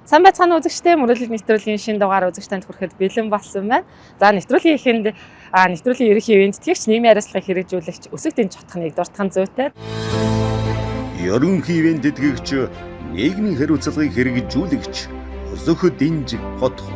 Сайн байцгаана үзэгчдээ, мөрөөлөл нэвтрүүлгийн шинэ дугаар үзэгч танд хүрэхэд бэлэн болсон байна. За, нэвтрүүлгийн эхэнд нэвтрүүлгийн ерөнхий ивээн тэтгэгч, нийгмийн хариуцлагыг хэрэгжүүлэгч Өсөг Дэн Чотхныг дуртхан зүйтэй. Ерөнхий ивээн тэтгэгч, нийгмийн хариуцлагыг хэрэгжүүлэгч Өсөх Дэнж Хотхон.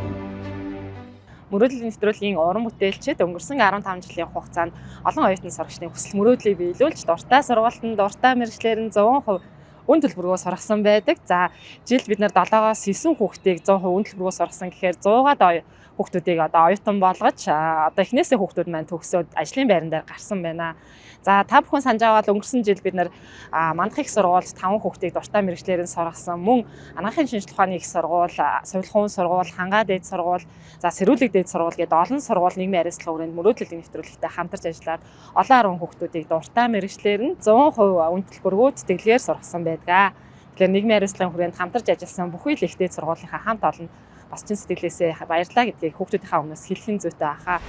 Мөрөөдөл нэвтрүүлгийн уран бүтээлчид өнгөрсөн 15 жилийн хугацаанд олон оюутан сурагчдын хүсэл мөрөөдлийг биелүүлж, дуртай сургуультанд дуртай мэргэжлээр нь 100% үн төлбөргөө сургасан байдаг. За, жилд бид нар 7-оос 9 хүүхдийг 100% үн төлбөргөө сургасан гэхээр 100-аад хүүхдүүдийг одоо оюутан болгож, одоо эхнээсээ хүүхдүүд маань төгсөөд ажлын байран дээр гарсан байна. За, та бүхэн санаж байгаа бол өнгөрсөн жил бид нар Мандах их сургуульд 5 хүүхдийг дуртай мэргэжлээр нь сургасан. Мөн Анагаахын шинжлэх ухааны их сургууль, Сувилахуун сургууль, Хангаа дээд сургууль, за, Сэрүүлэг дээд сургууль гээд олон сургууль нийгмийн хариуцлага хүрээнд мөрөөдлийн нэвтрүүлэгтэй хамтарч ажиллаад олон арван хүүхдүүдийг дуртай мэргэжлээр нь 100% үн төлбөргүй тэтгэлгээр сургасан байдаг. Тэгэхээр нийгмийн хариуцлагын хүрээнд хамтарч ажилласан бүхий л их дээд сургуулийнхаа хамт олонд бас чин сэтгэлээсээ баярлалаа гэдгийг хүүхдүүдийнхээ өмнөөс хэлэх нь зүйтэй байхаа.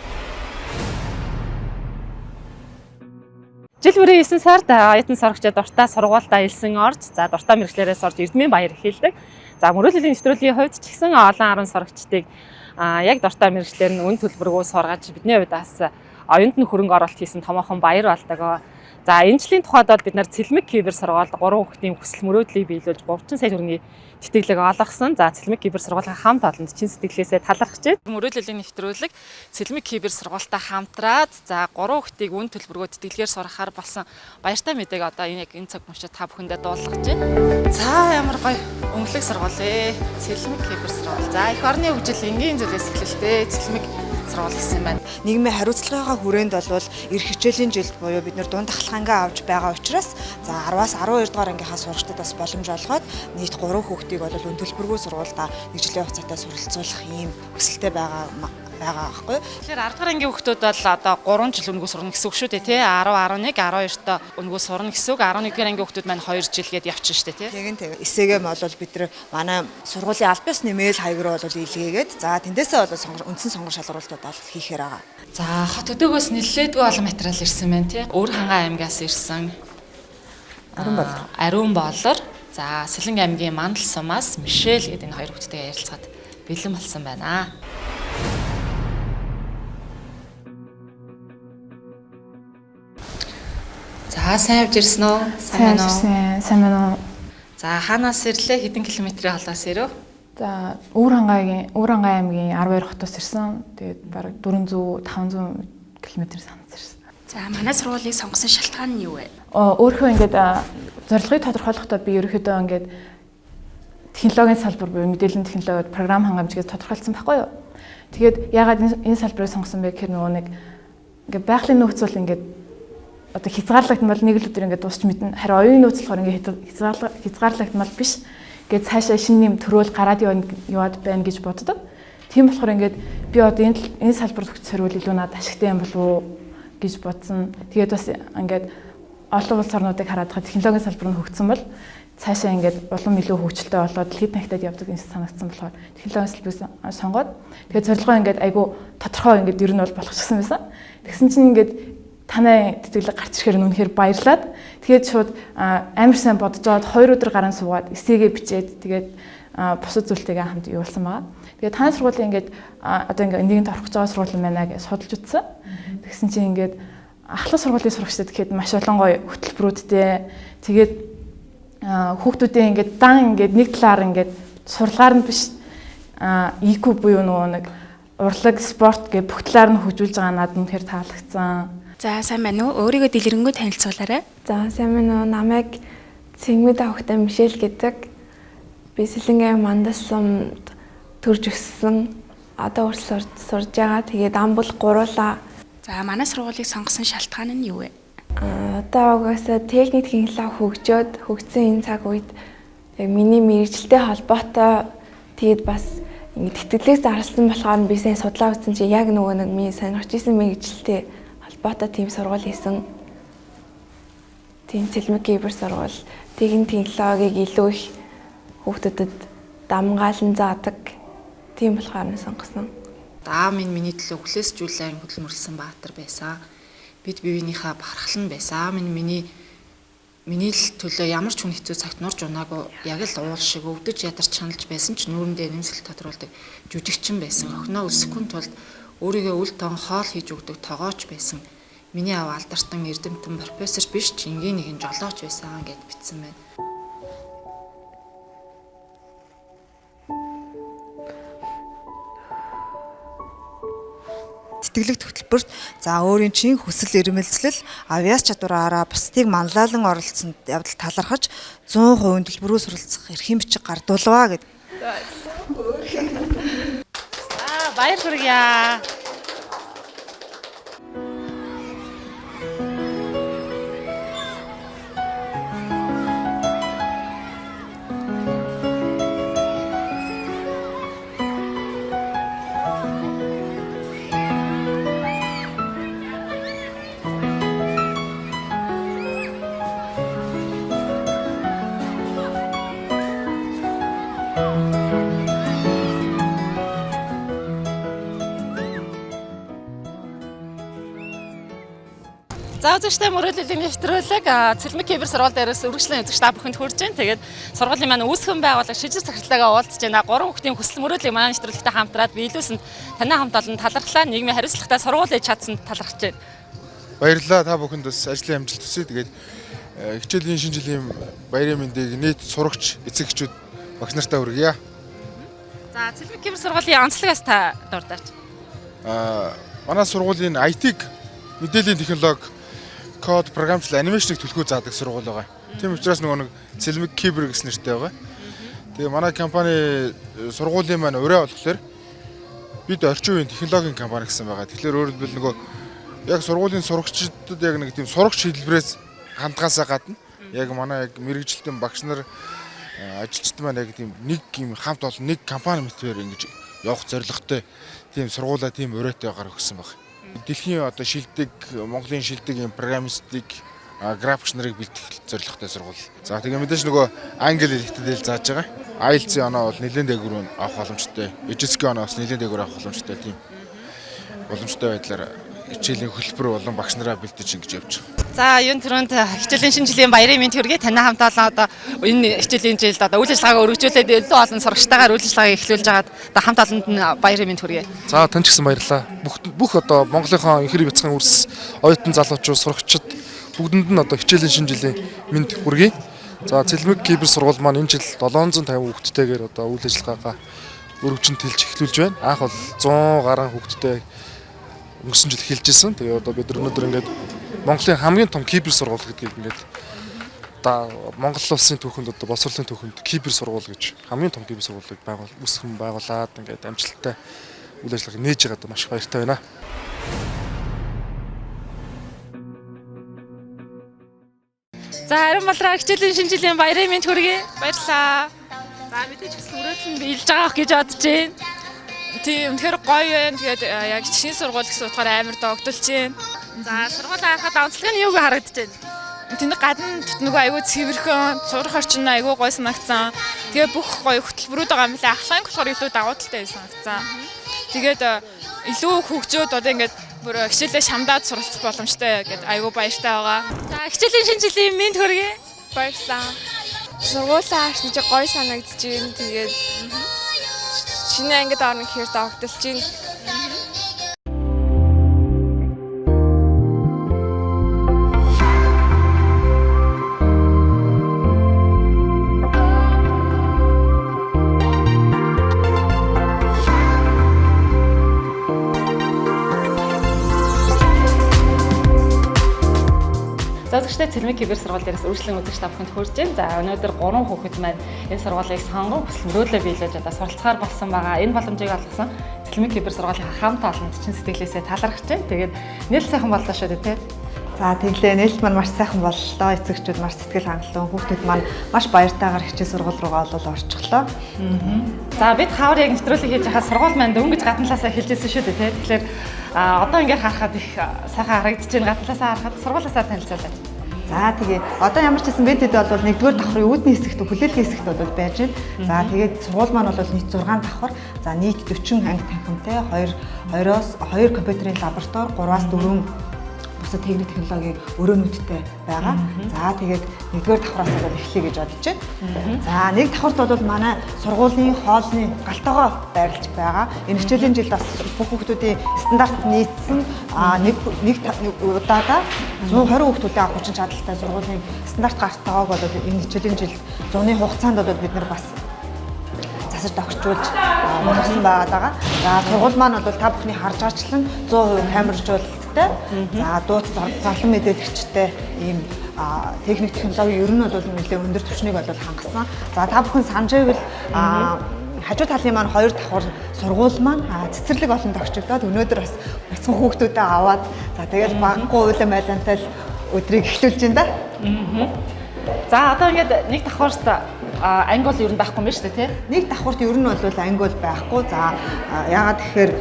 Жил бүрийн 9 сард оюутан сурагчид дуртай сургуульдаа элсэн орж, за, дуртай мэргэжлээрээ сурж эрдмийн баяр эхэлдэг. За, мөрөөдлийн нэвтрүүлгийн хувьд ч гэсэн олон 10 сурагчдыг яг дуртай мэргэжлээр нь үн төлбөргүй сургаж, бидний хувьд бас оюунд нь хөрөнгө оруулалт хийсэн томоохон баяр болдог. За, энэ жилийн тухайд бол бид нар Цэлмэг кибер сургуульд 3 хүүхдийн хүсэл мөрөөдлийг биелүүлж 30 сая төгрөгийн тэтгэлэг олгосон. За, Цэлмэг кибер сургуулийн хамт олонд чин сэтгэлээсээ талархаж байна. Мөрөөдлийн нэвтрүүлэг Цэлмэг кибер сургуультай хамтраад, за, 3 хүүхдийг үн төлбөргүй тэтгэлгээр сургахаар болсон баяртай мэдээг одоо энэ яг энэ цаг мөчид та бүхэндээ дуулгаж байна. За, ямар гоё өнгөлөг сургууль ээ. Цэлмэг кибер сургууль. За, эх орны хөгжил энгийн зүйлээс эхэлэлтэй. Цэлмэг сургууль гэсэн юм байна. Нийгмийн хариуцлагынхаа хүрээнд бол эх хичээлийн жилд буюу бид нар дунд ахлахангаа авч байгаа учраас, за, 10-аас 12 дугаар ангийнхаа сурагчдад бас боломж олгоод нийт 3 хүүхдийг бол үн төлбөргүй сургуульдаа нэг жилийн хугацаатай суралцуулах ийм хүсэлтэй байгаа байгаа байхгүй. Тэгэхээр 10 дугаар ангийн хүүхдүүд бол одоо 3 жил үнэгүй сурна гэсэн үг шүү дээ, тий? 10, 11, 12-тоо үнэгүй сурна гэсэн үг. 11 дугаар ангийн хүүхдүүд маань 2 жил гээд явчихна шүү дээ, тий? Тэгин тэг. Эсээгээ бол бид нар манай сургуулийн аль биесны мэйл хаяг руу бол илгээгээд, за, тэндээсээ бол үндсэн сонгон шалгаруултууд бол хийхээр байгаа. За, хот өдөөгөөс нэлээдгүй олон материал ирсэн байна, тий? Өвөр хангай аймгаас ирсэн. Ариун болор. Ариун болор. За, Сэлэнг аймгийн Мандал сумаас Мишель гэдэг энэ хоёр хүүхдтэйгээ ярилцахад бэлэн болсон байна. За, сайн явж ирсэн үү? Сайн байна уу? ирсэн. Сайн байна уу? За, хаанаас ирлээ? Хэдэн километрийн холоос ирэв? За, Өвөр хангай аймгийн 12 хотоос ирсэн. Тэгээд бараг 400 500 км санаас ирсэн. За, манай сургуулийг сонгосон шалтгаан нь юу вэ? Өөрийнхөө ингээд зорилгыг тодорхойлохдоо би ерөнхийдөө ингээд технологийн салбар буюу мэдээллийн технологид програм хангамж гэж тодорхойлсон байхгүй юу? Тэгээд яагаад энэ салбарыг сонгосон бэ гэхээр нөгөө нэг ингээд байгалийн нөөц бол ингээд одоо хязгаарлагдмал нэг л өдөр ингээд дуусч мэднэ. Харин оюун нөөц болохоор ингээд хязгаарлагдмал биш. Ингээд цаашаа шинэ юм төрөөл гараад яваад байна гэж боддог. Тийм болохоор ингээд би одоо энэ салбарт хүч сорвол илүү надад ашигтай юм болов уу гэж бодсон. Тэгээд бас ингээд олон улс орнуудыг хараад байгаа технологийн салбар нь хөгжсөн бол цаашаа ингээд улам илүү хөгжилтэй болоод дэлхийд дахтаад явдаг юм санагдсан болохоор технологийн салбарыг сонгоод, тэгээд зорилгоо ингээд айгу тодорхой ингээд ер нь бол болгочихсон байсан. Тэгсэн чинь ингээд танай тэтгэлэг гарч ирэхээр нь үнэхээр баярлаад, тэгээд шууд амар сайн бодож аваад 2 өдөр гарan суугаад эсээгээ бичээд, тэгээд бусад зүйлтэйгээ хамт явуулсан байгаа. Тэгээд танай сургуулийн ингээд одоо ингээд нийгэмд орох гэж байгаа сургууль юм байна гэж судалж үзсэн. Тэгсэн чинь ингээд ахлах сургуулийн сурагчдад гэхэд маш олон гоё хөтөлбөрүүдтэй, тэгээд хүүхдүүдээ ингээд дан ингээд нэг талаар ингээд сурлагаар нь биш, IQ буюу нөгөө нэг урлаг, спорт гэх бүх талаар нь хөгжүүлж байгаа надад үнэхээр таалагдсан. За, сайн байна уу? Өөрийгөө дэлгэрэнгүй танилцуулаарай. За, сайн байна уу? Намайг Цэнгмэд авахтай Мишель гэдэг. Би Сэлэнгийн Мандал сумд төрж өссөн. Одоо хүртэл сурж байгаа. Тэгээд ам бол гуруулаа. За, манай сургуулийг сонгосон шалтгаан нь юу вэ? Одоо угаасаа техник технологи хөгжөөд хөгжсөн энэ цаг үед яг миний мэргэжилтэй холбоотой, тэгээд бас ингэ тэтгэлэг зарласан болохоор би сайн судлаа үзсэн чинь яг нөгөө нэг миний сонирхож исэн мэргэжилтэй холбоотой тийм сургууль хийсэн. Тийм Цэлмэг кибер сургууль техник технологиг илүү их хүүхдүүдэд дамгаалan заадаг. Тийм болохоор нь сонгосон. Аав минь миний төлөө хүлээс жүүлэн хөдөлмөрлсөн баатар байсан. Бид бие биенийхээ бахархал нь байсан. Аав минь миний Миний л төлөө ямар ч хүн хэцүү цагт нурж унаагүй яг л уул шиг өвдөж ядарч чаналж байсан ч нүүрэндээ нэмсэл тодруулдаг жүжигчин байсан. Охиноо өсөхгүй тулд өөрийгөө үл тоон хоол хийж өгдөг тогооч байсан. Миний аав алдартан эрдэмтэн профессор биш ч энгийн нэгэн жолооч байсан гэд бичсэн байна. Тэтгэлэг хөтөлбөрт за өөрийн чин хүсэл эрмэлзэл, авьяас чадвараараа бусдыг манлайлан оролцсонд явдал талархаж 100% төлбөрөө суралцах эрхийн бичиг гардуулваа гэд. За баяр хүргье. За үзэгчтэй мөрөөдлийн нэвтрүүлэг Цэлмэг кибер сургууль дээрээс үргэлжлэн үзэгч та бүхэнд хүрж байна. Тэгээд сургуулийн маань үүсгэн байгуулагч шижир захирлаагаа уулзж байна. Гурван хүүхдийн хүсэл мөрөөдлийг манай нэвтрүүлэгтэй хамтраад биелүүлсэнд танай хамт олон талархлаа. Нийгмийн хариуцлагатай сургууль ээж чадсанд талархаж байна. Баярлалаа, та бүхэнд бас ажлын амжилт хүсье. Тэгээд хичээлийн шинэ жилийн баярын мэндийг нийт сурагч, эцэг эхчүүд, багш нартаа хүргье. За Цэлмэг кибер сургуулийн онцлогоос та дурдаач. Манай сургуулийн IT-г мэдээллийн технологи, код, програмчлал, анимашныг түлхүү заадаг сургууль байгаа. Тийм учраас нөгөө нэг Цэлмэг кибер гэсэн нэртэй байгаа. Тэгээ манай компани сургуулийн маань ураа болохоор бид орчин үеийн технологийн компани гэсэн байгаа. Тэгэхээр өөрөөр хэлбэл нөгөө яг сургуулийн сурагчдад яг нэг тийм сурагч хэлбэрээс хандгаасаа гадна яг манай яг мэрэгжилтэн багш нар, ажилчид маань яг тийм нэг юм хамт олон нэг компани мэтээр ингэж явах зорилготой тийм сургуулаа тийм ураатай гар өгсөн баг. Дэлхийн одоо шилдэг, Монголын шилдэг юм программистыг, графикч нарыг бэлтгэх зорилготой сургууль. За тэгээ мэдээж нөгөө англи хэл хэл зааж байгаа. IELTS-ийн оноо бол нэлээд дээгүүр авах боломжтой. HSK оноо бас нэлээд дээгүүр авах боломжтой, тийм боломжтой байдлаар хичээлийн хөтөлбөр болон багш нараа бэлдэж ингэж явж байгаа. За юун түрүүнд хичээлийн шинэ жилийн баярын мэнд хүргэе. Танай хамт олон одоо энэ хичээлийн жилд одоо үйл ажиллагаагаа өргөжүүлээд илүү олон сурагчтайгаар үйл ажиллагааг эхлүүлж байгаад одоо хамт олонд нь баярын мэнд хүргэе. За тань ч гэсэн баярлалаа. Бүх одоо Монголынхоо инхэр бяцхан үрс оюутан залуучууд, сурагчид бүгдэнд нь одоо хичээлийн шинэ жилийн мэнд хүргэе. За Цэлмэг кибер сургууль маань энэ жил 750 хүүхэдтэйгээр одоо үйл ажиллагаагаа өргөжин тэлж эхлүүлж байна. Анх бол 100 гаруй хүүхэдтэй өнгөрсөн жил эхэлж исэн. Тэгээ одоо бид өнөөдөр ингээд Монголын хамгийн том кибер сургууль гэдгийг ингээд одоо Монгол улсын түүхэнд, одоо боловсролын түүхэнд кибер сургууль гэж хамгийн том кибер сургуулийг үүсгэн байгуулад ингээд амжилттай үйл ажиллагааг нээж байгаад маш их баяртай байна. За харин болроо хичээлийн шинэ жилийн баярын мэнд хүргэе. Баярлалаа. За мэдээж хүсэл мөрөөдөл нь биелж байгаа ах гэж бодож байна. Тийм, үнэхээр гоё байна. Тэгээд яг шинэ сургууль гэсэн утгаараа амар догдолж байна. За сургуулаа харахад онцлог нь юуг харагдаж байна? Тэнд гадна нөгөө айгүй цэвэрхэн, сурах орчин нь айгүй гоё санагдсан. Тэгээ бүх гоё хөтөлбөрүүд байгаа юм лээ. Ахлах анги болохоор илүү давуу талтай санагдсан. Тэгээд илүү хөгжөөд одоо ингээд бүр хичээлээ шамдаад суралцах боломжтой гэд айгүй баяртай байгаа. За хичээлийн шинэ жилийн мэнд хүргэе. Баярлалаа. Сургуулаа харсан чи гоё санагдаж байна. Тэгээд шинэ ангид орно гэхээр догдолж байна. За үзэгчдээ Цэлмэг кибер сургууль дээрээс үргэлжлэн үзэгч та бүхэнд хүрж байна. За өнөөдөр 3 хүүхэд маань энэ сургуулийг сонгон хүсэл мөрөөдлөө биелүүлж одоо суралцахаар болсон байгаа. Энэ боломжийг олгосон Цэлмэг кибер сургуулийн хамт олонд чин сэтгэлээсээ талархаж байна. Тэгээд нэл сайхан боллоо шүү дээ, тэ. За тэглээ, нээлт маань маш сайхан боллоо. Эцэгчүүд маш сэтгэл хангалуун, хүүхдүүд маань маш баяртайгаар хичээл сургууль руугаа олол орчихлоо. За бид хавар яг нэвтрүүлэг хийж байхад сургууль маань дөнгөж гадна талаасаа эхэлж ирсэн шүү дээ, тэ. Тэгэхээр одоо ингээ харахад их сайхан харагдаж байна. Гадна талаасаа харахад сургуулиасаа танилцуулаач. За тэгээ одоо ямар ч гэсэн бид хэд бол нэгдүгээр давхрын үүдний хэсэгт, хүлээлгийн хэсэгт бол байж байна. За тэгээд сургууль маань бол нийт 6 давхар. За нийт 40 анги танхимтай, 2 2-оос 2 компьютерийн лаборатори, 3-аас 4 бусад техник технологийн өрөөнүүдтэй байгаа. За тэгээд нэгдүгээр давхраас бол эхлэе гэж бодож байна. За нэг давхарт бол манай сургуулийн хоолны гал тогоо байрлаж байгаа. Энэ хичээлийн жилд бас бүх хүүхдүүдийн стандарт нийцсэн нэг нэг удаадаа 120 хүүхдүүдийн авах хүчин чадалтай сургуулийн стандарт гал тогоог бол энэ хичээлийн жилд зуны хугацаанд бол бид нар бас засаж тохирчуулж болгосон байгаа. За сургууль маань бол та бүхний харж байгаачлан 100% камержуулалттай. За дуут зарлан мэдээлэгчтэй ийм техник технологи ер нь бол нэлээд өндөр түвшнийг бол хангасан. За та бүхэн санаж байвал хажуу талын маань хоёр давхар сургууль маань цэцэрлэг олон тохирчогдоод өнөөдөр бас бяцхан хүүхдүүдээ аваад за тэгэл баггүй уйлан байлантай л өдрийг эхлүүлж байна да. За одоо ингээд нэг давхарт анги бол ер нь байхгүй юм байна шүү дээ, тий? Нэг давхарт ер нь бол анги бол байхгүй. За яагаад тэгэхээр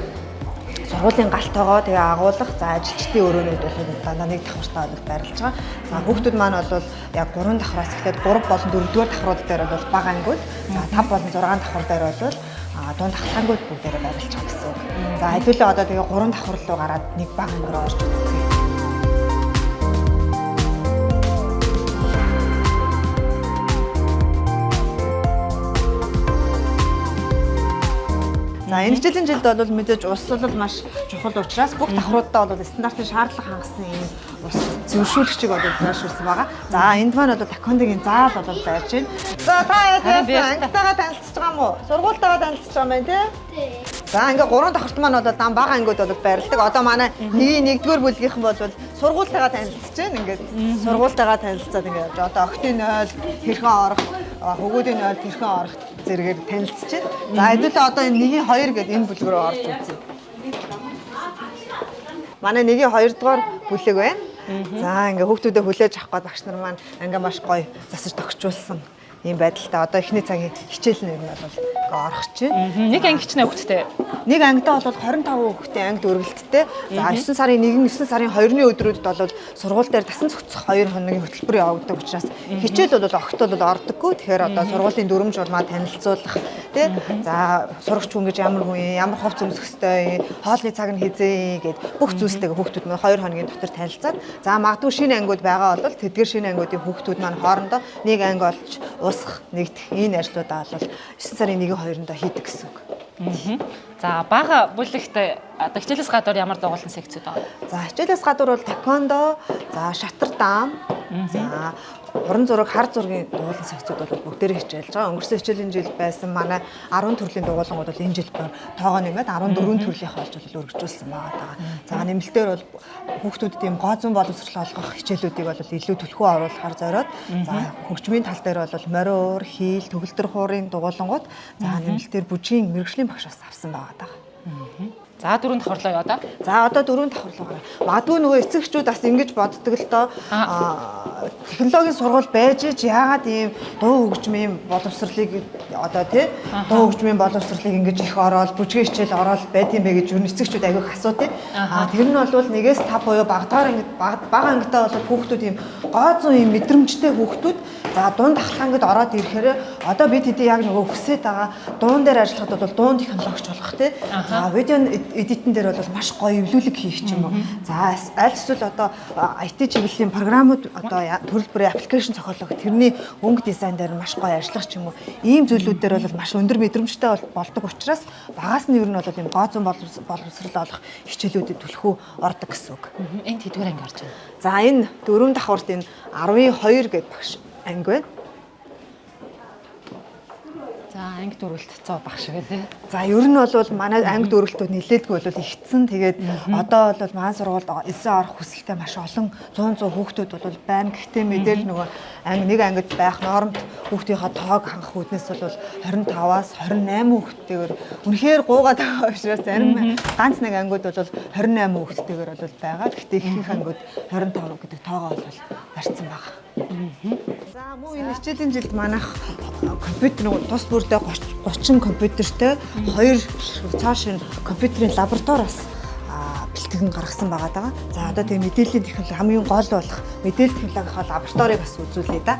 сургуулийн гал тогоо тэгээ агуулгах за ажилчдын өрөөнүүд бол дандаа нэг давхартаа бол байрлаж байгаа. За хүүхдүүд маань бол яг 3 давхраас эхлээд 3 болон 4 дугаар давхрууд дээр бол бага ангиуд, за 5 болон 6 давхар дээр бол дунд ахлах ангиуд бүгдээрээ байрлаж байгаа гэсэн үг. За хэдүүлээ одоо тэгээ 3 давхар руу гараад нэг бага анги руу орж үзье. За энэ хичээлийн жилд бол мэдээж ус бол маш чухал учраас бүх давхруудаа бол стандартын шаардлага хангасан ийм ус зөвшөөрөгчийг бол байршуулсан байгаа. За энд маань бол Такондигийн заал бол байрж байна. За та яасан ангитайгаа танилцж байгаа юм уу? Сургуультайгаа танилцж байгаа юм байна тий? За ингээ гурван давхарт маань бол дан бага ангиуд бол байрладаг. Одоо манай нэгийн нэгдүгээр бүлгийнхэн бол сургуультайгаа танилцж байна. Ингээд сургуультайгаа танилцаад ингээд явж одоо охтын 0 хэрхэн орох, хөгөөдийн 0 хэрхэн орох зэрэгээр танилцж байна. За хэдүүлээ одоо энэ нэгийн 2 гэдэг энэ бүлэг рүү орж үзье. Манай нэгийн 2 дугаар бүлэг байна. За ингээ хүүхдүүдэд хүлээж авах гээд багш нар маань ингээ маш гоё засаж тохижуулсан ийм байдалтай. Одоо эхний цагийн хичээл нь ер нь бол ингээ орох чинь. Нэг анги хичнээн хүүхэдтэй. Нэг ангидаа бол 25 хүүхэдтэй ангид өргөлдтэй. За 9 сарын 1-н 9 сарын 2-ны өдрүүдэд бол сургууль дээр дасан зохицох 2 хоногийн хөтөлбөр явагддаг учраас хичээл бол огт бол ордоггүй. Тэгэхээр одоо сургуулийн дүрм журмаа танилцуулах тий. За сурагч хүн гэж ямар хүн юм, ямар хувц өмсөх ёстой юм, хоолны цаг нь хэзээ гэд бүх зүйлстэйгээ хүүхдүүд маань 2 хоногийн дотор танилцаад за магадгүй шинэ ангиуд байгаа бол тэдгэр шинэ ангиудын хүүхдүүд маань хоорондоо нэг анги олж уусах нэгдэх энэ ажлуудаа бол 9 сарын 1-ийн 2-нд хийдэг гэсэн үг. За бага бүлэгт одоо хичээлээс гадуур ямар дугуулсан секцүүд байгаа? За хичээлээс гадуур бол таеквондо, за шатар даам, за уран зураг, хар зургийн дугуулсан секцүүд бол бүгдээрээ хичээлж байгаа. Өнгөрсөн хичээлийн жил байсан манай 10 төрлийн дугуулангууд бол энэ жил тоогоо нэмээд 14 төрлийнх болж бол өргөжүүлсэн байгаа даа. За нэмэлтээр бол хүүхдүүдэд ийм гоо зүйн боловсрол олгох хичээлүүдийг бол илүү түлхүү оруулахар зориод за хөгжмийн тал дээр бол морин уур, хийл, төгөлдөр хуурын дугуулангууд за нэмэлтээр бүжгийн мэргэжлийн багш бас авсан байгаа даа. За дөрөв давхарлаа яа да. За одоо дөрөв давхар руу гараа. Магадгүй нөгөө эцэг эхчүүд бас ингэж боддог л доо. Технологийн сургууль байж ич яагаад ийм дуу хөгжмийн боловсролыг одоо тий дуу хөгжмийн боловсролыг ингэж их ороод бүжгийн хичээл ороод байд юм бэ гэж юу эцэг эхчүүд айгүйх асуудیں۔ Тэр нь бол нэгээс 5 буюу багадгаар ангид бага ангидаа бол хүүхдүүд ийм гоо зүйн ийм мэдрэмжтэй хүүхдүүд за дунд ахлах ангид ороод ирэхээр одоо бид хэдий яг нөгөө хүсээд байгаа дуун дээр ажиллахад бол дуун технологич болох тий. За видео эдитэн дээр бол маш гоё эвлүүлэг хийх ч юм уу. За аль эсвэл одоо IT чиглэлийн програмууд одоо төрөл бүрийн аппликейшн зохиолох тэрний өнгө дизайн дээр маш гоё ажиллах ч юм уу. Ийм зүйлүүд дээр бол маш өндөр мэдрэмжтэй болдог учраас багаас нь ер нь бол ийм гоо зүйн боловсрол олох хичээлүүдэд түлхүү ордог гэсэн үг. Энд хэдвэр анги орж байна? За энэ дөрөв давхарт энэ 10-2 гэдэг багш анги байна. За анги дөрвөлт 100 багш гэдэг. За ер нь бол манай анги дөрвөлтүүд нилээдгүй бол ихтсэн. Тэгээд одоо бол манай сургуульд элсэн орох хүсэлтэй маш олон 100 хүүхдүүд бол байна. Гэхдээ мэдээж нөгөө анги нэг ангид байх нормт хүүхдийнхаа тоог хангах үүднээс бол 25-аас 28 хүүхдтэйгээр үнэхээр гуугаад байгаа учраас зарим ганц нэг ангиуд бол 28 хүүхдтэйгээр бол байгаа. Гэхдээ ихэнх ангиуд 25 гэдэг тоогоо бол барьсан байгаа. За мөн энэ хичээлийн жилд манайх компьютер тус бүрдээ 30 компьютертэй 2 цоо шинэ компьютерийн лаборатори бас бэлтгэн гаргасан байгаа даа. За одоо тэгээ мэдээллийн технологи хамгийн гол болох мэдээлэл технологийн лабораторийг бас үзүүлье да.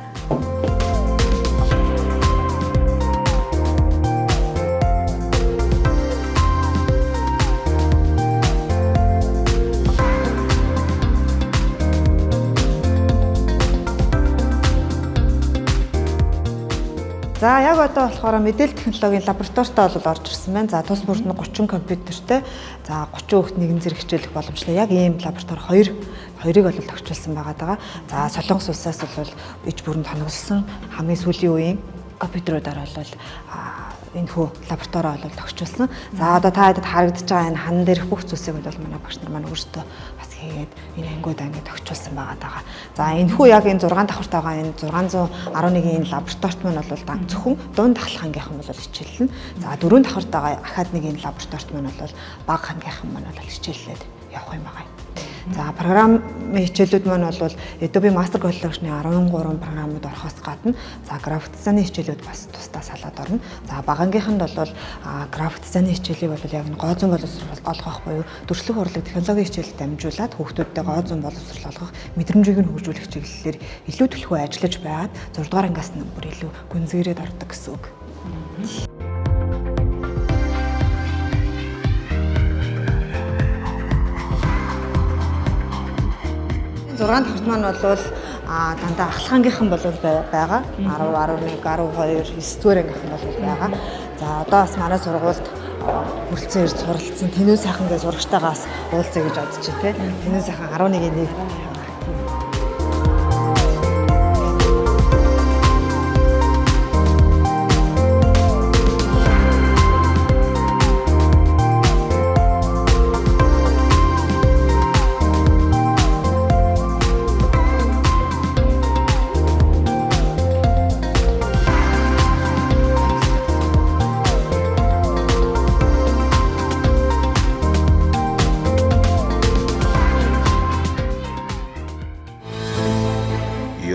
одоо болохоор мэдээлэл технологийн лабораторитой бол орж ирсэн байна. За тус бүрт нь 30 компьютертэй. За 30 хүүхэд нэгэн зэрэг хичээлэх боломжтой. Яг ийм лаборатори хоёрыг бол тохиолдсон байгаа даа. За Солонгос улсаас бол иж бүрэн тоноглосон хамгийн сүүлийн үеийн компьютеруудаар бол энэхүү лабораторио бол тохиолдсон. За одоо та хэдэд харагдаж байгаа энэ хан дээрх бүх зүйлсийг бол манай багш нар маань өөрсдөө бас хийгээд энэ ангиудаа ингээд тохиолдсон байгаа даа. За энэхүү яг энэ 6 давхартай байгаа энэ 611-ийн лабораторит маань бол зөвхөн дунд ахлах ангийнхан бол хичээллэнэ. За 4 давхартай байгаа академийн лабораторит маань бол бага ангийнхан маань бол хичээллээд явах юм байгаа. За програмын хичээлүүд маань бол Adobe Master Collection-ы 13 програмууд орохоос гадна за график дизайны хичээлүүд бас тусдаа салаад орно. За бага ангийнханд бол график дизайны хичээлийг бол яг гоо зүйн боловсрол олгох буюу төрслөх урлаг технологийн хичээлд дамжуулаад хүүхдүүдтэй гоо зүйн боловсрол олгох мэдрэмжийг нь хөгжүүлэх чиглэлээр илүү төлхөө ажиллаж байгаад 6 дугаар ангиас нь бүр илүү гүнзгийрээд ордог гэсэн үг. Зургаан давхарт маань бол дандаа ахлах ангийнхан бол байгаа. 10, 11, 12, 9 дугаар ангийнхан бол байгаа. За одоо бас манай сургуульд хүрэлцэн ирж суралцсан Тэнүү сайхан гэж сурагчтайгаас уулзъя гэж бодож байна те. Тэнүү сайхан 11-ийн 1.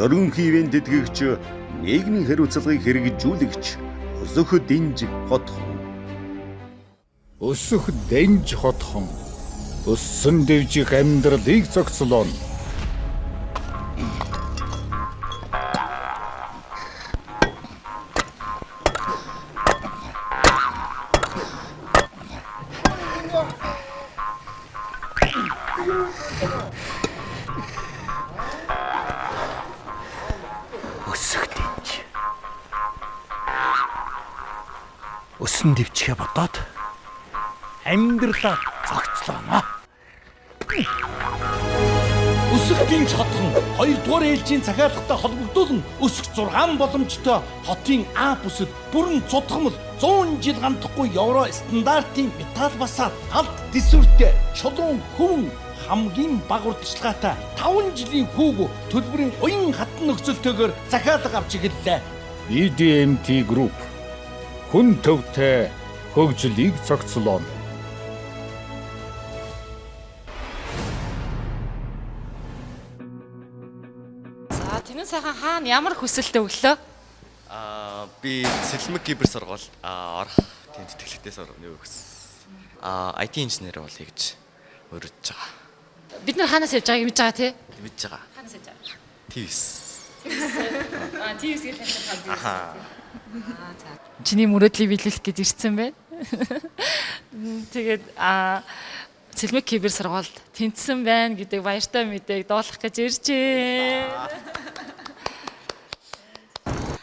Ерөнхий ивээн тэтгэгч нийгмийн хариуцлагыг хэрэгжүүлэгч Өсөх Дэнж хотхон. Өсөх Дэнж хотхон. Өссөн дэвжих амьдралыг зохицлооно. Өсөх дэнж. Өсөн дэвчгээ бодоод амьдралаа зохицлооно. Өсөх дэнж хотхон 2 дугаар ээлжийн захиалгатай холбогдуулан өсөх 6 боломжтой хотын А бүсэд бүрэн цутгамл 100 жил гандахгүй евро стандартын металл басаад алт дэсвэртэй чулуун хөвөн хамгийн бага урьдчилгаатай 5 жилийн хүүг төлбөрийн уян хатан нөхцөлтэйгээр захиалга авч эхэллээ. BDMT Group хүн төвтэй хөгжлийг зохицлооно. За Тэнүү сайхан хаана ямар хүсэлтэй өглөө? Би Цэлмэг кибер сургуульд орох тийм тэтгэлэгтэй сургууль өгсөн. IT инженер болъё гэж мөрөдөж байгаа. Бид нар хаанаас явж байгааг мэдж байгаа тий? Мэдж байгаа. Хаанаас явж байгаа? ТВС. ТВС гэж таньсан. Аа за. Чиний мөрөөдлийг биелүүлэх гэж ирсэн байна. Тэгээд Цэлмэг кибер сургуульд тэнцсэн байна гэдэг баяртай мэдээг дуулах гэж ирж байна.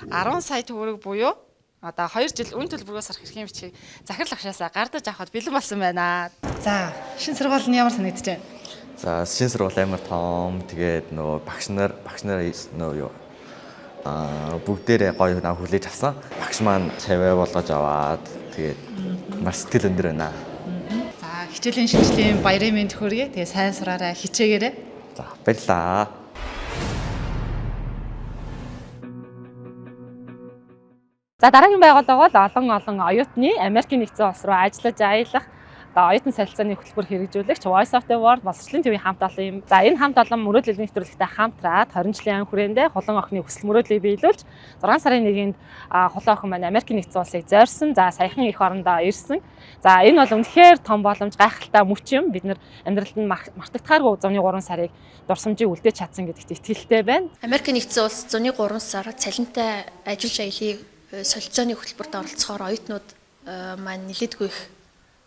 10 сая төгрөг буюу одоо 2 жил үн төлбөргөө сарах эрхийн бичгийг захирал агшаасаа гардаж авахд бэлэн болсон байна. За, шинэ сургууль нь ямар санагдаж байна? За, шинэ сургууль амар том. Тэгээд нөгөө багш нар нөгөө юу бүгдээрээ гоё нам хүлээж авсан. Багш маань цаваа болгож аваад тэгээд маш сэтгэл өндөр байна. За, хичээлийн шинжлийн баярын мэнд хүргэе. Тэгээ сайн сураарай, хичээгээрэй. За, баярлалаа. За дараагийн байгууллага бол олон оюутны Америкийн нэгдсэн улс руу ажиллаж аялах одоо оюутан солилцооны хөтөлбөр хэрэгжүүлэгч Voice of the World боловсролын төвийн хамт олон юм. За энэ хамт олон мөрөөдлийн нэвтрүүлэгтэй хамтраад 20 жилийн ан хүрээндээ хулан охины хүсэл мөрөөдлийг биелүүлж 6 сарын 1-нд хулан охин маань Америкийн нэгдсэн улсыг зорьсон. За саяхан их орондоо ирсэн. За энэ бол үнэхээр том боломж, гайхалтай мөч юм. Бид нэр амьдралд нь мартагдахааргүй зуны 3 сарыг дурсамжийг үлдээж чадсан гэдэгт итгэлтэй байна. Америкийн нэгдсэн улс зуны 3 сар цалинтай ажиллаж аялыг солилцооны хөтөлбөрт оролцохоор оюутнууд маань нэлээдгүй их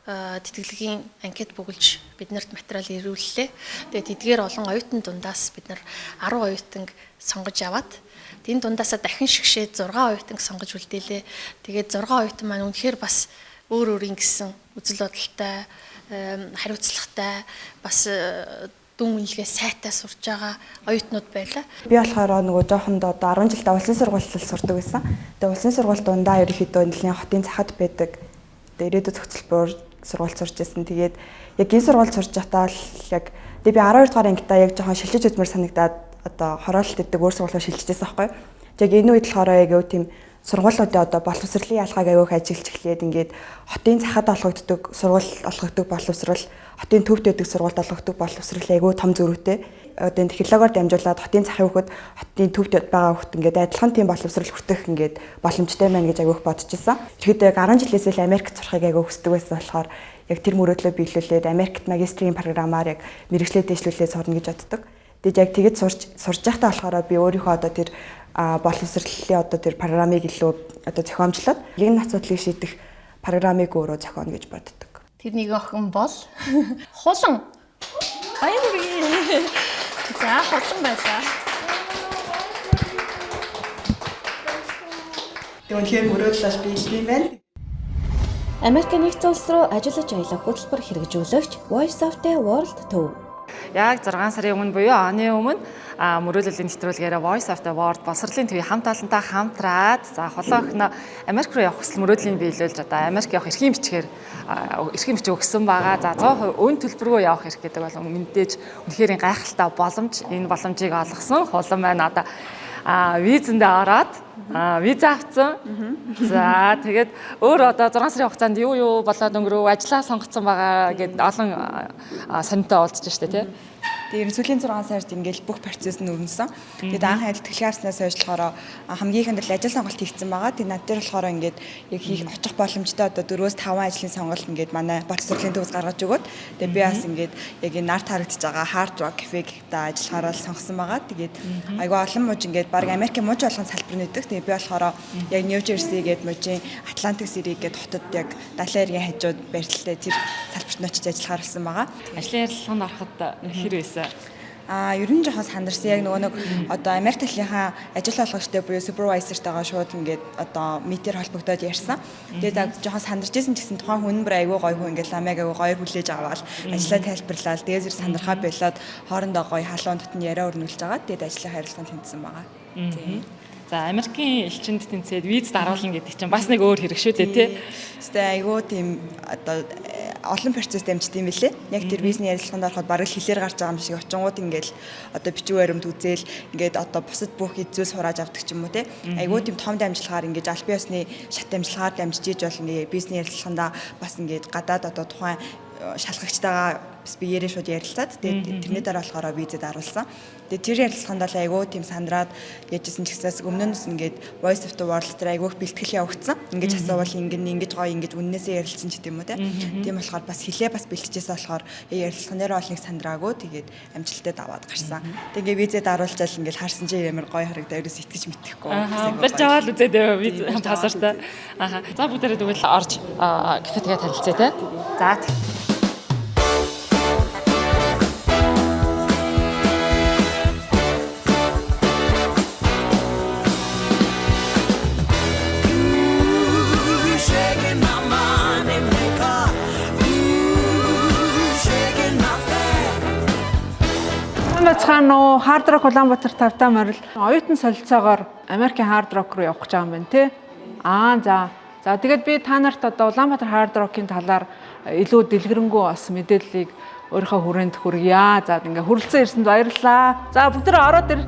тэтгэлгийн анкет бөглөж биднэрт материал ирүүллээ. Тэгээд тэдгээр олон оюутан дундаас бид нар 10 оюутанг сонгож аваад энэ дундаасаа дахин шигшээд 6 оюутанг сонгож үлдээлээ. Тэгээд 6 оюутан маань үнэхээр бас өөр өөрийн гэсэн үзэл бодолтой, хариуцлагатай, бас дүн үнэлгээ сайтай сурж байгаа оюутнууд байлаа. Би болохоор нөгөө жоохондоо одоо 10 жилдээ улсын сургуульд сурдаг байсан. Тэгээ улсын сургууль дундаа ерөнхийдөө нэлийн хотын цахад байдаг. Тэгээ ирээдүйн зохицолбор сургуульд сурч байсан. Тэгээд яг энэ сургуульд сурч байхдаа л яг тэгээ би 12 дугаар ангидаа яг жоохон шилжиж үзмээр санагдаад одоо хороолт гэдэг өөр сургуулиар шилжижсэн байхгүй. Яг энэ үед болохоор яг юу тийм сургуулиудын одоо боловсролын ялгааг аягүй их ажиглаж эхлээд ингээд хотын цахад олгогддог сургууль олгогддог боловсрол, хотын төвд байдаг сургуульд олгогддог боловсрол аягүй том зөрүүтэй. Одоо энэ технологиор дамжуулаад хотын захын хүүхэд, хотын төвд байгаа хүүхэд ингээд адилхан тийм боловсрол хүртэх ингээд боломжтой байна гэж аягүй их бодож исэн. Тэгэхэд яг 10 жилээс л Америкт сурахыг аягүй хүсдэг байсан болохоор яг тэр мөрөөдлөө биелүүлээд Америкт магистрийн програмаар яг мэргэжлээ дэвшлүүлээд сурна гэж боддог. Тэгээд яг тэгэд сурж байхдаа болохоор би өөрийнхөө одоо тэр боловсролын одоо тэр програмыг илүү одоо зохиомжлоод энэ асуудлыг шийдэх програмыг өөрөө зохионо гэж боддог. Тэр нэг охин бол Хулан. Баяр хүргэе. За, Хулан байлаа. Тэг үнэхээр мөрөөдөл бол биелдэг юм байна. Америк нэгдсэн улс руу ажиллаж аялах хөтөлбөр хэрэгжүүлэгч Voice of the World төв. Яг 6 сарын өмнө буюу оны өмнө мөрөөдлийн нэвтрүүлгээр Voice of the World боловсролын төвийн хамт олонтой хамтраад за Хулан охиноо Америк руу явах хүсэл мөрөөдлийн биелүүлж одоо Америк явах эрхийн бичгээр эрхийн бичиг өгсөн байгаа. За 100% өн төлбөргүй явах эрх гэдэг бол мэдээж үнэхээр гайхалтай боломж. Энэ боломжийг олгосон Хулан маань одоо визэндээ ороод виза авсан. За тэгээд өөр одоо 6 сарын хугацаанд юу болоод өнгөрөв, ажлаа сонгоцсон байгаа гэд олон сонинтой уулзж штэ тий. Тэгээд ер нь сүүлийн 6 сард ингээл бүх процесс нь өрнөсөн. Тэгээд анх тэтгэлэг авснаас хойш болохоор хамгийн ихэнд л ажил сонголт хийгдсэн байгаа. Тэгээд над дээр болохоор ингээд яг хийх очих боломжтой одоо 4-5 ажлын сонголт ингээд манай боловсролын төвс гаргаж өгөөд тэгээд би бас ингээд яг энэ нарт харагдаж байгаа Hard Rock Cafe гэдэг ажиллахаараа л сонгосон байгаа. Тэгээд айгүй олон мужи ингээд баг Америкийн мужи болгон салбар нэгдэг. Тэгээд би болохоор яг New Jersey гээд мужийн Atlantic City гээд хотод яг далайн эргийн хажууд барилттай тэр салбарт нь очиж ажиллахаар болсон байгаа. Ажлын ярилцлаганд ороход хэр байсан? Ер нь жоохон сандарсан. Яг нөгөө нэг одоо Америк талынхаа ажил олгогчтой буюу supervisor-тайгаа шууд ингээд одоо meet-ээр холбогдоод ярьсан. Тэгээд жоохон сандарч исэн ч гэсэн тухайн хүн бүр айгүй гоё хүн ингээд ламайг айгүй гоёор хүлээж аваад ажлаа тайлбарлаад тэгээд зэрэг сандрахаа болоод хоорондоо гоё халуун дотн яриа өрнүүлж байгаа. Тэгээд ажлын харилцаанд тэнцсэн байгаа. Тийм. За Америкийн элчинд тэнцээд виз даруулна гэдэг чинь бас нэг өөр хэрэг шүү дээ тий. Гэтэ айгүй тийм одоо олон процесс дамжд юм билэ. Яг тэр визний ярилцлаганд ороход бараг л хэлээр гарч байгаа юм шиг очингууд ингээл одоо бичиг баримт үзээл ингээд одоо бусад бүх зүйл сурааж авдаг ч юм уу те. Айгүй тийм том дамжлагаар ингээд аль бие усны шат дамжлагаар дамжиж иж бол ингээд бизнесийн ярилцлагандаа бас ингээд гадаад одоо тухайн шалгагчтайгаа бас биеэрээ шууд ярилцаад тэгээд тэрний дараа болохоор визэд харуулсан. Тэгээд тэр ярилцлаганд бол айгүй тийм сандраад яжсэн ч гэсээс өмнө нь ингээд Voice of the World дээр айгүй их бэлтгэл явагдсан. Ингэж асуувал ингэн ингэж гоё ингэж үннээсээ ярилцсан ч гэдэм үү те. Тийм болохоор бас хилээ бас бэлтжижсэн болохоор ярилцлаган дээр бол нэг сандраагүй тэгээд амжилттай даваад гарсан. Тэгээд ингээд визэд харуулчаал ингээд харсан чи ямар гоё харагдаа ерөөс итгэж мэтгэхгүй. Барьж аваад үзээд виз пассвортай. Аха. За бүгдээрээ тэгвэл орж кафетэйгээ танилцъя те. За. Бацхан уу Hard Rock Улаанбаатар тавтай морил оюутан солилцоогоор Америкийн Hard Rock руу явах гэж байгаа юм байна те. Аа за. За тэгээд би та нарт одоо Улаанбаатар Hard Rock-ийн талаар илүү дэлгэрэнгүй бас мэдээллийг өөрийнхөө хүрээнд хүргье. За ингээ хүрэлцэн ирсэнд баярлалаа. За бүгдээ ороод ир.